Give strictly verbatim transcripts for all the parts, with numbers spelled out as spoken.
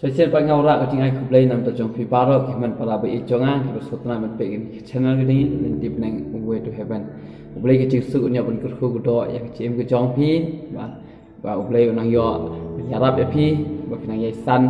Shisien pat nga wanrah ka jingai khublei na ka bynta jong phi baroh ki hynmen para ba ïeit jong nga kiba sngewtynnat ban peit ïa kane ka channel ka jong ngi Lynti Bneng, Way to Heaven. U Blei ka jingsuk un ïa ban kyrkhu kyrdoh ïa ka jingim ka jong phi. Ba, ba U Blei un nang ïoh ban ïarap ïa phi, ba phin nang ïai san,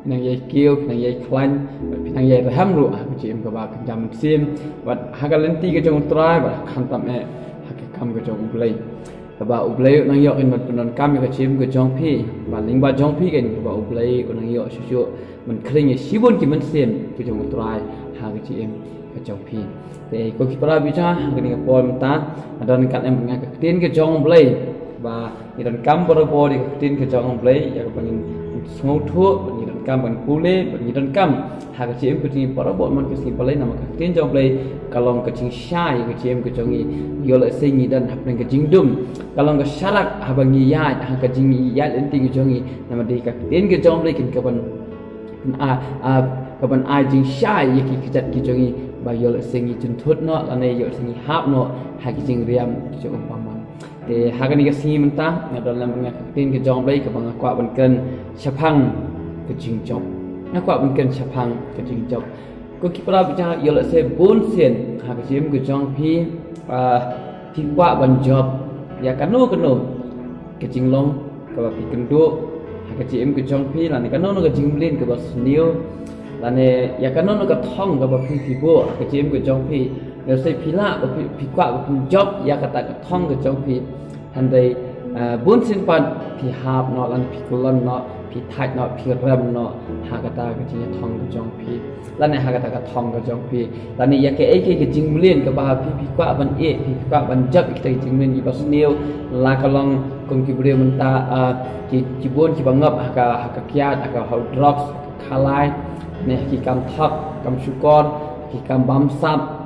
phin nang ïai kiew, phin nang ïai khlaiñ, ba phin nang ïai rhem ruh ha ka jingim kaba kynja mynsiem, bad ha ka lynti ka jong U Trai, bad khamtam eh ha ka kam ka jong U Blei. Kaba U Blei un nang ïoh kan ban pyndonkam ïa ka jingim ka jong phi. Ba lyngba jong phi kan kaba U Blei un nang ïoh shuh shuh ban khring ïa shibun ki mynsiem ka jong U Trai ha ka jingim ka jong phi. Te ko ki para bangeit, ha kane ka por mynta nga don ryngkat lem bad nga ka ktien ka jong U Blei. Ba ngi donkam barabor ïa ka ktien ka jong U Blei, ïa kaba ngin sngewthuh, ba ngi donkam ban pule, ba ngi donkam ha ka jingim ka jong ngi barabor man ka sngi balei, namar ka ktien jong U Blei ka long ka jingshai ïa ka jingim ka jong ngi. Ïoh lehse ngi don hapdeng ka jingdum, ka long ka sharak haba ngi ïaid ha ka jingïaid lynti ka jong ngi, namar dei ka ktien ka jong U Blei kan ka ban, a, a, ka ban ai jingshai ïa ki kjat ki jong ngi, ba ïoh lehse ngi jynthut noh lane ïoh lehse ngi hap noh ha ki jingriam ki jong u bymman. Te ha kane ka sngi mynta nga don lem bad nga ka ktien ka jong U Blei kaba nga kwah ban kren shaphang ka jingjop. Nga kwah ban kren shaphang ka jingjop. Ko ki para bangeit, ïoh lehse bun sien ha ka jingim ka jong phi, ah, phi kwah ban jop ïa kano kano ka jinglong kaba phi kynduh ha ka jingim ka jong phi, lane kano kano ka jingmlien kaba sniew, lane ïa kano kano ka thong kaba phi, phi buh ha ka jingim ka jong phi. Ïoh lehse phi lah ba phi, phi kwah ba phin jop ïa kata ka thong ka jong phi. Hynrei, ah, bun sien pat phi hap noh, lane phi kyllon noh, phi thait noh, phi rem noh ha kata ka jingïathong ka jong phi, lane ha kata ka thong ka jong phi, lane ïa kaei kaei ka jingmlien kaba phi, phi kwah ban ïeh, phi, phi kwah ban jop ïa kita ki jingmlien kiba sniew, la ka long kum ki briew mynta, ah, ki, ki bun kiba ngop ha ka, ha ka kiad, ha ka, ha u drugs, ha ka khalai, ne ha ki kam thok, kam shukor, ki kam bamsap.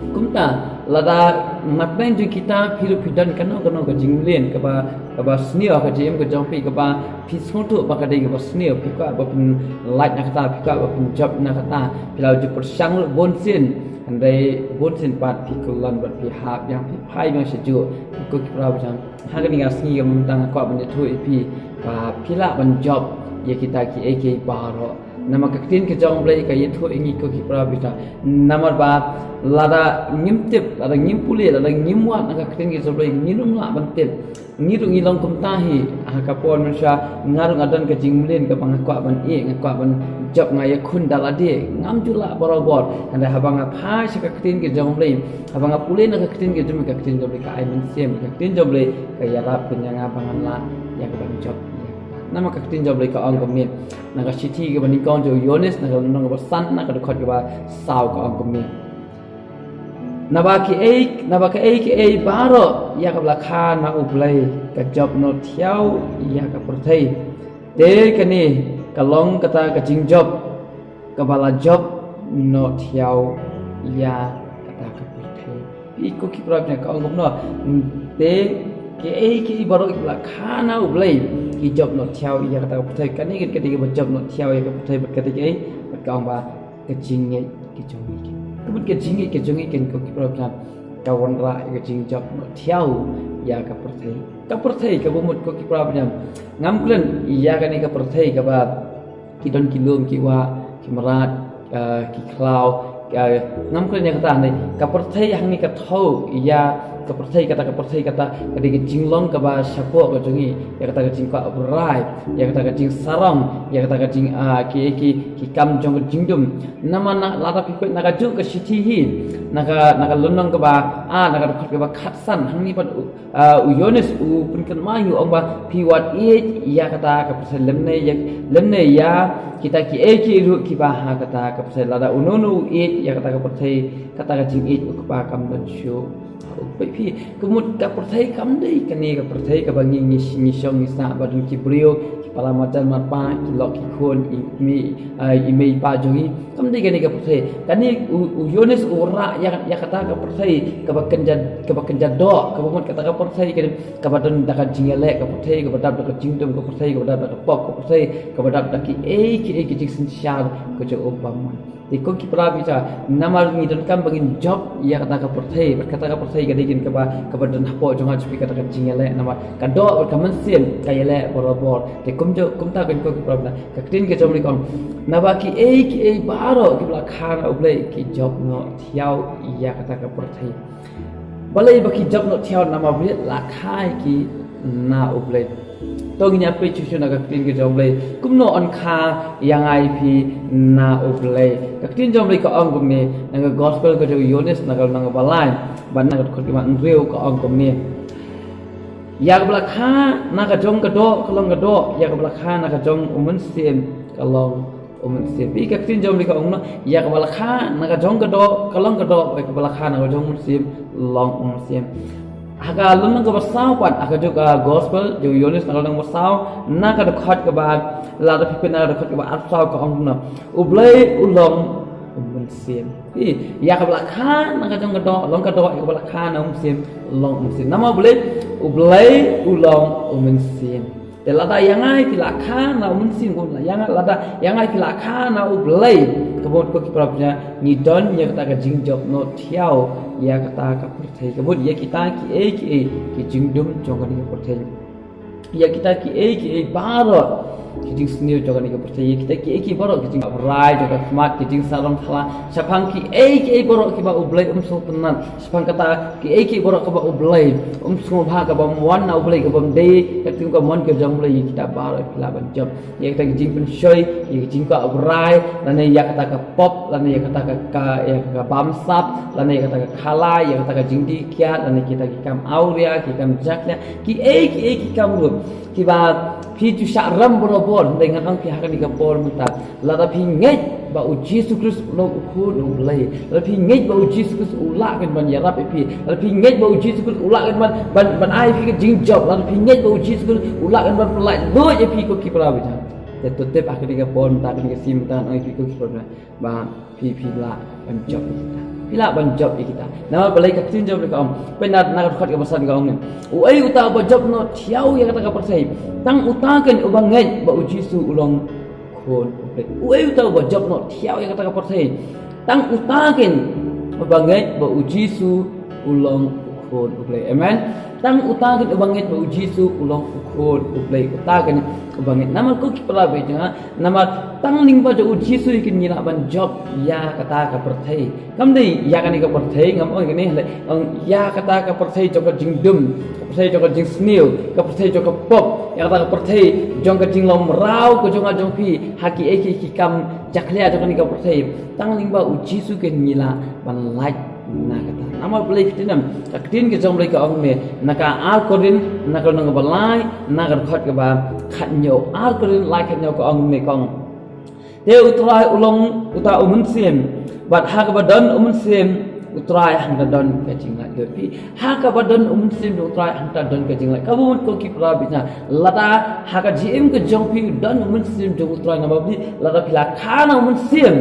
Kumta, lada napdeng jong kita phi ruh phi don kano kano ka jingmlien kaba, kaba sniew ha ka jingim ka jong phi, kaba phi sngewthuh ba ka dei kaba sniew, phi kwah ba phin lait na kata, phi kwah ba phin jop na kata, phi la ju pyrshang ruh bun sien, hynrei bun sien pat phi kyllon bad phi hap biang, phi phai biang sha juh. Ko ki para bangeit, ha kane ka sngi ka mynta nga kwah ban ïathuh ïa phi ba phi lah ban jop ïa kita kiei kiei baroh. Namar ka ktien ka jong U Blei ka ïathuh ïa ngi ko ki para bangeit. Namar ba lada ngim tip, lada ngim pule, lada ngim wad na ka ktien ka jong U Blei, ngin ym lah ban tip. Ngi ruh ngi long kumta hi, ha ka por mynshuwa nga ruh nga don ka jingmlien kaba nga kwah ban ïeh, nga kwah ban jop, nga ïakhun da lade, ngam ju lah barabor. Hynrei haba nga phai sha ka ktien ka jong U Blei, haba nga pule na ka ktien ka jong U Blei, ka ktien jong U Blei ka ai mynsiem, ka ktien jong U Blei ka ïarap ïa nga ba ngan lah ïa ka ban jop. Namar ka ktien jong U Blei ka ong kumne, na ka shithi kaba nyngkong jong u Ïoannis, na ka lynnong kaba san, na ka dkhot kaba saw ka ong kumne. Naba kiei, naba kiei kiei baroh ïa kaba la kha na U Blei ka jop noh thiaw ïa ka pyrthei. Te kane ka long kata ka jingjop kaba la jop noh thiaw ïa kata ka pyrthei. Phi ko ki para bangeit, ka ong kumno. Te kiei kiei baroh kiba la kha na U Blei ki jop noh thiaw ïa kata ka pyrthei. Kane ka dei kaba jop noh thiaw ïa ka pyrthei, bad ka dei kiei, bad ka ong ba ka jingngeit ka jong ngi. Ka mut ka jingngeit ka jong ngi, ko ki para bangeit, ka wanrah ïa ka jingjop noh thiaw ïa ka pyrthei. Ka pyrthei kaba mut, ko ki para bangeit, ngam kren ïa kane ka pyrthei kaba ki don ki lum, ki wah, ki mrad, eh, ki khlaw, eh, ngam kren ïa kata. Hynrei ka pyrthei hangne ka thew ïa ka pyrthei, kata ka pyrthei kata ka dei ka jinglong kaba shapoh ka jong ngi, ïa kata ka jingkwah brai, ïa kata ka jingsarong, ïa kata ka jing, ah, ki, ki, ki kam jong ka jingdum. Namar na, lada phi peit na kajuh ka shithi hi, na ka, na ka lynnong kaba ar, na ka dkhot kaba khatsan, hangne pat u, ah, u Ïoannis u pynkynmaw, u ong ba phi wat ïeit ïa kata ka pyrthei lymne ïa, lymne ïa kita kiei kiei ruh kiba ha kata ka pyrthei. Lada uno uno u ïeit ïa kata ka pyrthei, kata ka jingïeit u Kpa kam don shuh. Peit phi, ka mut ka pyrthei kam dei kane ka pyrthei kaba ngi, ngi, ngi shong ngi sah, ba don ki briew, ki para marjan marpa, ki lok ki khun, i mei, ah, i mei i pa jong ngi. Kam dei kane ka pyrthei. Kane u, u Ïoannis u rah ïa, ïa kata ka pyrthei kaba kynja, kaba kynja doh, kaba mut kata ka pyrthei ka, kaba don da ka jingïaleh ka pyrthei, kaba dap da ka jingdum ka pyrthei, kaba dap da ka pop ka pyrthei, kaba dap da kiei kiei ki jingsynshar ka jong u bymman. Te ko ki para bangeit, namar ngi donkam ba ngin jop ïa kata ka pyrthei, bad kata ka pyrthei ka dei kaba, kaba don hapoh jong nga, jong phi, kata ka jingïaleh, namar ka doh bad ka mynsiem ka ïaleh barabor. Te kumjuh, kumta keiñ ko ki para bangeit, ka ktien ka jong U Blei ka ong, naba kiei kiei baroh kiba la kha na U Blei ki jop noh thiaw ïa kata ka pyrthei. Balei ba ki jop noh thiaw? Namar ba la kha ïa ki na U Blei. To ngin ïa peit shuh shuh na ka ktien ka jong U Blei, kumno yn kha ïa nga ïa phi na U Blei. Ka ktien jong U Blei ka ong kumne, na ka gospel ka jong u Ïoannis, na ka lynnong ba lai, bad na ka dkhot kaba hynriew, ka ong kumne: Ïa kaba la kha na ka jong ka doh ka long ka doh, ïa kaba la kha na ka jong u Mynsiem ka long u Mynsiem. Peit ka ktien jong U Blei ka ong kumno: Ïa kaba la kha na ka jong ka doh ka long ka doh, ïa kaba la kha na ka jong u Mynsiem long u Mynsiem. Ha ka lynnong kaba saw pat, ha kajuh ka gospel jong u Ïoannis, na ka lynnong ba saw, na ka dkhot kaba, lada phi peit na ka dkhot kaba arphew saw, ka ong kumno: U Blei u long u Mynsiem. Peit, ïa kaba la kha na ka jong ka doh long ka doh, ïa kaba la kha na u Mynsiem long u Mynsiem. Namar balei? U Blei u long u Mynsiem. Te lada ïa nga ïa phi la kha na u Mynsiem, kumta ïa nga, lada ïa nga ïa phi la kha na U Blei, ka mut ko ki para bangeit, ngi don ïa kata ka jingjop noh thiaw ïa kata ka pyrthei. Ka mut ïa kita kiei kiei ki jingdum jong kane ka pyrthei, ïa kita kiei kiei baroh ki jingsniew jong kane ka pyrthei, ïa kita kiei kiei baroh ki jingabrai jong ka khmat, ki jingsarong sala, shaphang kiei kiei baroh kiba U Blei um sngewtynnat, shaphang kata kiei kiei baroh kaba U Blei um sngewbha, kaba ym wan na U Blei, kaba ym dei ka ktien ka mon ka jong U Blei, ïa kita baroh phi lah ban jop. Ïa kata ka jingpynshoi, ïa ka jingkwah brai, lane ïa kata ka pop, lane ïa kata ka, ka, ïa ka bamsap, lane ïa kata ka khalai, ïa kata ka jingdih kiad, lane kita ki kam awria, ki kam jakhlia, kiei kiei ki kam ruh kiba phi ju shah rem barabor. Hynrei ngan ong ïa phi ha kane ka por mynta, lada phi ngeit ba U Jisu Khrist u long u Khun U Blei, lada phi ngeit ba U Jisu Khrist u lah kan ban ïarap ïa phi, lada phi ngeit ba U Jisu Khrist u lah kan ban, ban, ban ai ïa phi ka jingjop, lada phi ngeit ba U Jisu Khrist u lah kan ban pyllait luid ïa phi ko ki para bangeit, te to tip ha kane ka por mynta, kane ka sngi mynta, ngan ong ïa phi ko ki para bangeit, ba phi, phi lah ban jop ïa kita. Phi lah ban jop ïa kita. Namar balei? Ka ktien jong U Blei ka ong, peit na, na ka dkhot kaba san ka ong ne: Uei uta uba jop noh thiaw ïa kata ka pyrthei? Tang uta keiñ uba ngeit ba U Jisu u long Khun U Blei. Uei uta uba jop noh thiaw ïa kata ka pyrthei? Tang uta keiñ uba ngeit ba U Jisu u long u Khun U Blei. Amen. Tang uta keiñ uba ngeit ba U Jisu u long u Khun U Blei, uta keiñ uba ngeit. Namar ko ki para bangeit, namar tang lyngba jong U Jisu hi keiñ ngi lah ban jop ïa kata ka pyrthei. Kam dei ïa kane ka pyrthei, ngam ong ïa kane, hynrei ong ïa kata ka pyrthei jong ka jingdum, ka pyrthei jong ka jingsniew, ka pyrthei jong ka pop, ïa kata ka pyrthei jong ka jinglong mraw ka jong nga jong phi, ha kiei kiei ki kam jakhlia jong kane ka pyrthei. Tang lyngba U Jisu keiñ ngi lah ban lait na kata. Namar balei? Phi tip ne em, ka ktien ka jong U Blei ka ong ne, na ka ar Korinth, na ka lynnong ba lai, na ka dkhot kaba khathynñiew. Ar Korinth lai khathynñiew ka ong ne, ka ong: Te U Trai u long uta u Mynsiem, bad ha kaba don u Mynsiem U Trai hangta don ka jinglaitluid. Peit, ha kaba don u Mynsiem jong U Trai hangta don ka jinglait. Kaba mut ko ki para bangeit, lada ha ka jingim ka jong phi don u Mynsiem jong U Trai, namar balei? Lada phi la kha na u Mynsiem,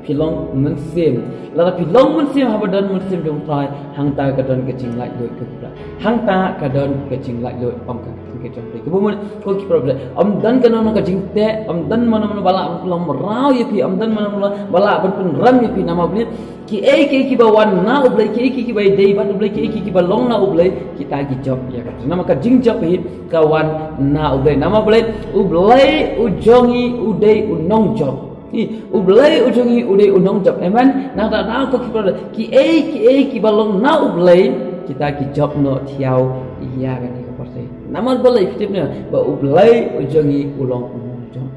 phi long mynsiem. Lada phi long mynsiem haba don Mynsiem jong U Trai, hangta ka don ka jinglaitluid ko ki para. Hangta ka don ka jinglaitluid, ong ka ktien ka jong U Blei. Kaba mut ko ki para bangeit, ym don kano kano ka jingteh, ym don mano mano ba lah ban pynlong mraw ïa phi, ym don mano mano ba lah ban pynrem ïa phi. Namar balei? Kiei kiei kiba wan na U Blei, kiei kiei kiba ïadei bad U Blei, kiei kiei kiba long na U Blei, kita ki jop ïa ka. Namar ka jingjop hi ka wan na U Blei. Namar balei? U Blei u jong ngi u dei u nongjop. Peit, U Blei u jong ngi u dei u nongjop. Amen. Nangta, nangta ko ki para, kiei kiei kiba long na U Blei, kita ki jop noh thiaw ïa kane ka pyrthei. Namar balei? Phi tip ne em, ba U Blei u jong ngi u long u nongjop.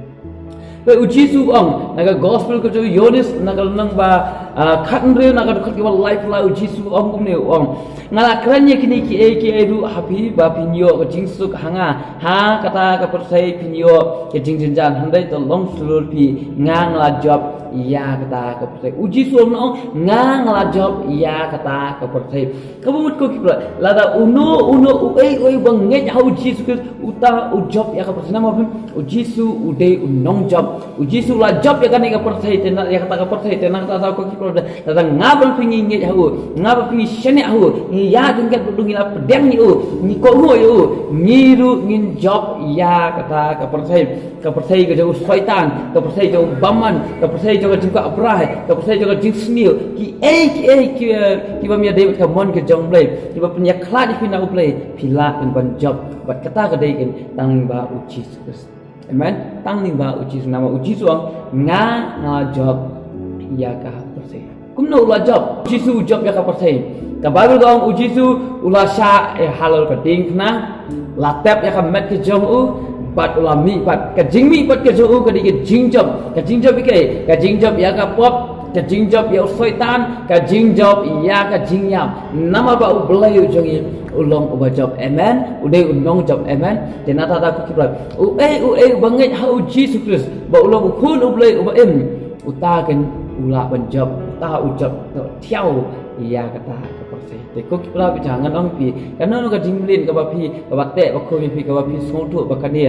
Peit, U Jisu u ong, na ka gospel ka jong u Ïoannis, na ka lynnong ba, ah, khathynriew, na ka dkhot kaba laiphew lai, U Jisu u ong kumne, u ong: Nga la kren ïa kine kiei kiei ruh ha phi ba phin ïoh ka jingsuk ha nga. Ha kata ka pyrthei phin ïoh ka jingjynjar, hynrei to long shlur phi, nga, nga la jop ïa kata ka pyrthei. U Jisu u ong, nga, nga la jop ïa kata ka pyrthei. Kaba mut ko ki para, lada uno uno, uei uei ba ngeit ha U Jisu Khrist, uta u jop ïa ka pyrthei. Namar balei? U Jisu u dei u nongjop. U Jisu u la jop ïa kane ka pyrthei, te na, ïa kata ka pyrthei, te nangta, to ko ki Lada nga bad phi ngi ngeit ha u, nga bad phi ngi shaniah ha u, ngi ïa jingkit bad ngi la pdiang ïa u, ngi kohnguh ïa u, ngi ruh ngin jop ïa kata ka pyrthei, ka pyrthei ka jong u Soitan, ka pyrthei jong u bymman, ka pyrthei jong ka jingkwah brai, ka pyrthei jong ka jingsniew, kiei kiei ki, eh, kiba ym ïadei bad ka mon ka jong u Blei, kiba pynïakhlad ïa phi na u Blei, phi lah ban jop bad kata ka dei tang lyngba u Jisu Khrist. Amen. Tang lyngba u Jisu, namar u Jisu u ong, nga, nga jop ïa ka pyrthei. Kumno u la jop? U Jisu u jop ïa ka pyrthei. Ka Baibl ka ong u Jisu u la shah ïa halor ka diengphna, la tep ïa ka met ka jong u, bad u la mih pat. Ka jingmih pat ka jong u ka dei ka jingjop. Ka jingjop ïa kaei? Ka jingjop ïa ka pop, ka jingjop ïa u Soitan, ka jingjop ïa ka jingïap. Namar ba u Blei u jong ngi u long uba jop. Amen. U dei u nongjop. Amen. Te na kata ka, ko ki para, uei uei uba ngeit ha u Jisu Khrist ba u long u Khun u Blei uba im, uta kan u lah ban jop, uta u jop, to thiaw ïa kata ka pyrthei. Te ko ki para, ba jong ngan ong phi, kano kano ka jingmlien kaba phi, kaba teh ba khum ïa phi, kaba phi sngewthuh ba kane,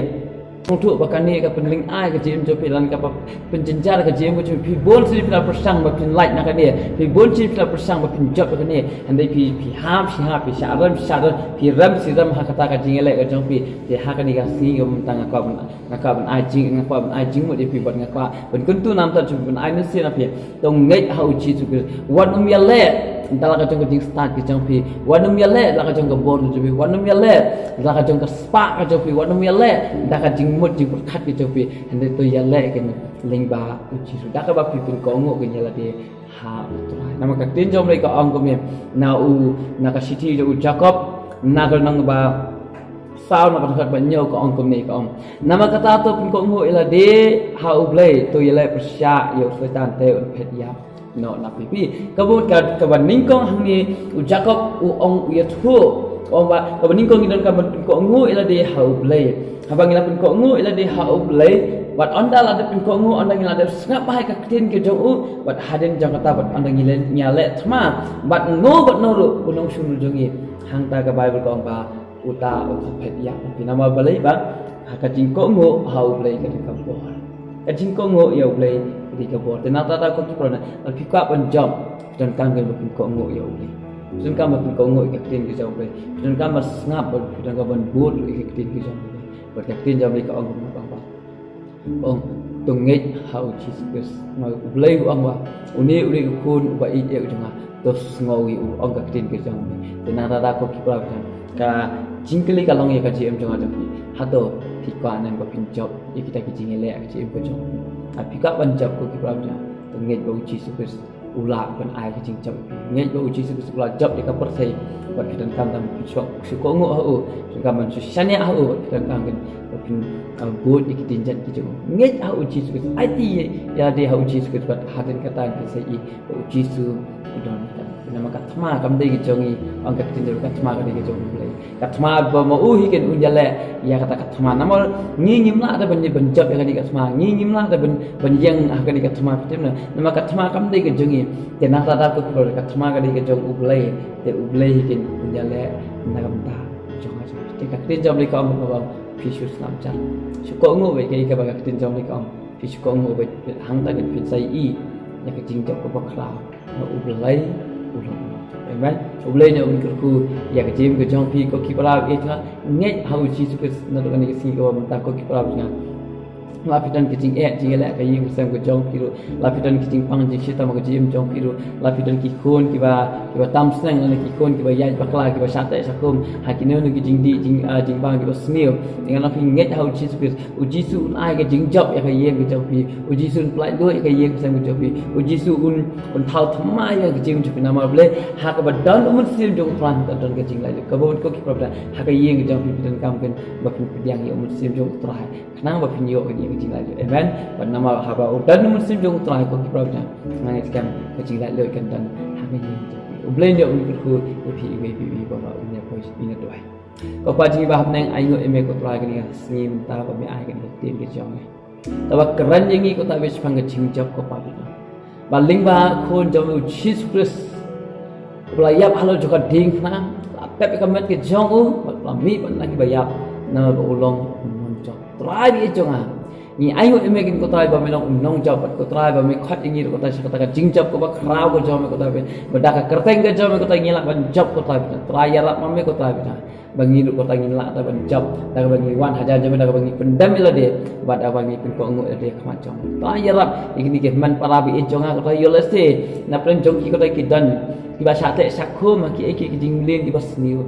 sngewthuh ba kane ka pynlyngngai ka jingim jong phi, lane kaba pynjynjar ka jingim jong phi, bun sien phi la pyrshang ba phin lait na kane, phi bun sien phi la pyrshang ba phin jop na kane, hynrei phi, phi hap, phi hap, phi shah rem, shah rem, phi rem shi rem ha kata ka jingïaleh ka jong phi. Te ha kane ka sngi ka mynta nga kwah ban, nga kwah ban ai jing, nga kwah ban ai jingmut ïa phi bad nga kwah ban kyntu namar jong phi, ban ai mynsiem ïa phi. To ngeit ha u Jisu Khrist. Wat nym ïaleh da la ka jong ka jingstad ka jong phi. Wat nym ïaleh da la ka jong ka bor ka jong phi. Wat nym ïaleh da la ka jong ka spah ka jong phi. Wat nym ïaleh da ka jingmut jingpyrkhat ka jong phi. Hynrei to ïaleh ka lyngba u Jisu. Da kaba phi pynkohnguh ka ïa lade ha u Trai. Namar ka ktien jong u Blei ka ong kumne, na u, na ka shithi jong u Jakob, na ka lynnong ba saw, na ka dkhot ba hynñiew ka ong kumne, ka ong, namar kata to pynkohnguh ïa lade ha u Blei, to ïaleh pyrshah ïa u Soitan te un phet ïap noh na phi. Phi, kaba, ka, kaba nyngkong hangne u Jakob u ong, u ïathuh, u ong ba kaba nyngkong ngi donkam ban pynkohnguh ïa lade ha u Blei. Haba ngi la pynkohnguh ïa lade ha u Blei, bad ynda la dep pynkohnguh, ynda ngi la dep sngap bha ïa ka ktien ka jong u, bad hadien jong kata bad ynda ngi ïaleh, ngi ïaleh thma bad no bad no ruh u nongshun jong ngi. Hangta ka Baibl ka ong ba uta u phet ïap. Phi, namar balei? Ba ha ka jingkohnguh ha u Blei ka dei ka bor. Ka jingkohnguh ïa u Blei ka dei ka bor. Te na kata, ko ki para, lada phi kwah ban jop, phi donkam ban pynkohnguh ïa u Blei. Phi donkam ban pynkohnguh ïa ka ktien ka jong u Blei. Phi donkam ban sngap, phi donkam ban bud ïa ka ktien ka jong u Blei. Bad ka ktien jong u Blei ka ong kumno, ka ong ba Ong, to ngeit ha u Jisu Khrist. Namar u Blei u ong ba une u dei u Khun uba ïeit eh u jong nga, to sngew ïa u, ong ka ktien ka jong u. Te na kata, ko ki para, ka jingkylli ka long ïa ka jingim jong nga jong phi. Hato phi kwah ne em ba phin jop ïa kita ki jingïaleh ha ka jingim ka jong phi? Ha phi kwah ban jop, ko ki para, to ngeit ba u Jisu Khrist u lah ban ai ka jingjop. Ngeit ba u Jisu Khrist u la jop ïa ka pyrthei, bad phi donkam tang ban shu, shu kohnguh ha u, phi donkam ban shu shaniah ha u, bad phi donkam ban, ban pyn, uh, bud ïa ki kynjat ki jong u. Ngeit ha u Jisu Khrist, aiti ïa lade ha u Jisu Khrist, bad hadien kata phin sa ïohi ba u Jisu u don. Namar ka thma kam dei ka jong ngi, ong ka ktien jong ka thma ka dei ka jong u Blei. Ka thma ba ma u hi ken un ïaleh ïa kata ka thma. Namar ngi ngim lah da ban, ban jop ïa kane ka thma. Ngi ngim lah da ban, ban ïeng ha kane ka thma, phi tip ne. Namar ka thma kam dei ka jong ngi. Te na kata, ko ki para, ka thma ka dei ka jong u Blei. Te u Blei hi ken un ïaleh na ka bynta jong nga jong phi. Te ka ktien jong u Blei ka ong, ka ong, phi shu sngap jan. Shu kohnguh beit, kaei kaba ka ktien jong u Blei ka ong. Phi shu kohnguh beit, hangta ken phin sa ïohi ïa ka jingjop kaba khraw. Na u Blei u long. Amen. U Blei un kyrkhu ïa ka jingim ka jong phi, ko ki para, ïa nga. Ngeit ha u Jisu Khrist naduh kane ka sngi kaba mynta, ko ki para, ïa nga. La phi don ka jingeh jingïaleh ha ka ïing ka sem ka jong phi ruh, la phi don ka jingpang jingshitom ha ka jingim jong phi ruh, la phi don ki khun kiba, kiba tam sneng, lane ki khun kiba ïaid bakla, kiba shah teh shah khum ha kino kino ki jingdih jing, ah, jingbam kiba sniew. Te ngan ong ïa phi, ngeit ha u Jisu Khrist. U Jisu un ai ka jingjop ïa ka ïing ka jong phi. U Jisu un pyllait luid ïa ka ïing ka sem ka jong phi. U Jisu un, un thaw thymmai ïa ka jingim jong phi. Namar balei? Ha kaba don u Mynsiem jong u Trai, ka don ka jinglaitluid. Kaba bud, ko ki para, ha ka ïing ka jong phi, phi donkam ken ba phin pdiang ïa u Mynsiem jong u Trai, khnang ba phin ïoh ïa ka jinglaitluid. Amen. Bad namar haba u don u Mynsiem jong u Trai, ko ki para, nga ngeit skhem ka jinglaitluid kan don ha ka ïing ka jong phi. U Blei un kyrkhu ïa phi iwei pa iwei baroh. Ngin ïa poi, ngin ïa duwai. Ko Pa jong ngi ba ha bneng, ainguh ïa me ko Trai kane ka sngi mynta ba me ai kane ka ktien ka jong me. Te ba kren ïa ngi ko Trai shaphang ka jingjop, ko Pa jong ngi. Ba lyngba u Khun jong me u Jisu Khrist, uba la ïap halor jong ka diengphna, la tep ïa ka met ka jong u, bad la mih bad na kiba ïap, namar ba u long u nongjop. Trai ba ïeit jong nga, Ngi ainguh ïa me ko Trai ba me long u nongjop, ko Trai ba me khot ïa ngi ko Trai sha kata ka jingjop kaba khraw ka jong me ko Trai, ba da ka kyrteng ka jong me ko Trai ngi lah ban jop ko Trai. Trai ïarap ma me ko Trai, ba ngi ruh ko Trai ngin lah ban jop da kaba ngi wan hajan jong me, da kaba ngi pyndem ïa lade bad da kaba ngi pynkohnguh ïa lade ha khmat jong me. Trai ïarap ïa kine ki hynmen para ba ïeit jong nga ko Trai, ïoh lehse na pdeng jong ki ko Trai ki don kiba shah teh shah khum ha kiei kiei ki jingmlien kiba sniew.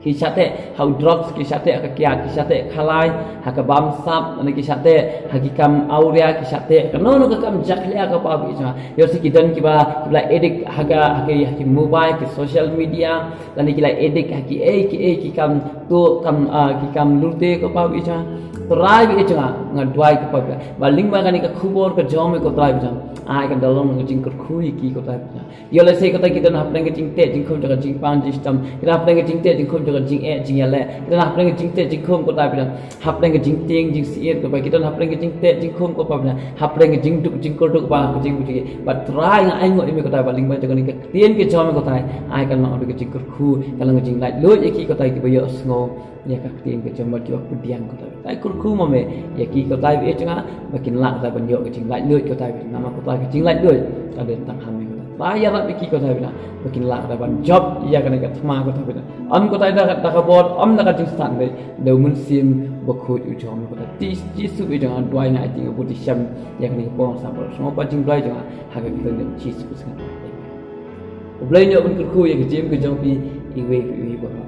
Ki shah teh ha u drugs, ki shah teh ha ka kiad, ki shah teh khalai ha ka bamsap, lane ki shah teh ha ki kam awria, ki shah teh kano kano ka kam jakhlia ko Pa ba ïeit jong nga. Ïoh lehse ki don kiba, kiba la addict ha ka, ha ki, ha ki mobile, ki social media, lane ki la addict ha kiei kiei ki kam tuh, kam, ah, ki kam lute ko Pa ba ïeit jong nga. Trai ba ïeit jong nga, nga duwai ko Pa ba ïeit jong nga, ba lyngba kane ka khubor ka jong me ko Trai ba ïeit jong nga, ai kan da long ka jingkyrkhu ïa ki ko Trai ba ïeit jong nga. Ïoh lehse ko Trai ki don hapdeng ka jingteh jingkhum jong ka jingpang jingshitom, ki don hapdeng ka jingteh jingkhum jong ka jingeh jingïaleh, ki don hapdeng ka jingteh jingkhum ko Trai ba ïeit jong nga, hapdeng ka jingtieng jingsyier ko Pa, ki don hapdeng ka jingteh jingkhum ko Pa ba ïeit jong nga, hapdeng ka jingduk jingkorduk ba ka jingbuti. Bad Trai nga ainguh ïa me ko Trai ba lyngba jong kane ka ktien ka jong me ko Trai, ai kan long ka jingkyrkhu, kan long ka jinglaitluid ïa ki ko Trai kiba ïohsngew ïa ka ktien ka jong me, kiba pdiang ko Trai. Trai kyrkhu ma me ïa ki ko Trai ba ïeit jong nga, ba kin lah ko Trai ban ïoh ka jinglaitluid ko Trai, namar ko Trai ka jinglaitluid ka don tang ha me ko Trai. Trai ïarap ïa ki ko Trai ba kin lah ko Trai ban jop ïa kane ka thma ko Trai. Ym ko Trai da ka, da ka bor, ym da ka jingstad, da u Mynsiem Bakhuid u jong me ko Trai. Ti Jisu ba ïeit jong nga, duwai nga aiti nga bud shem ïa kane ka por sa ba sngewbha jingduwai jong nga ha ka kyrteng Jisu Khrist nga duwai. U Blei un kyrkhu ïa ka jingim ka jong phi iwei pa iwei baroh.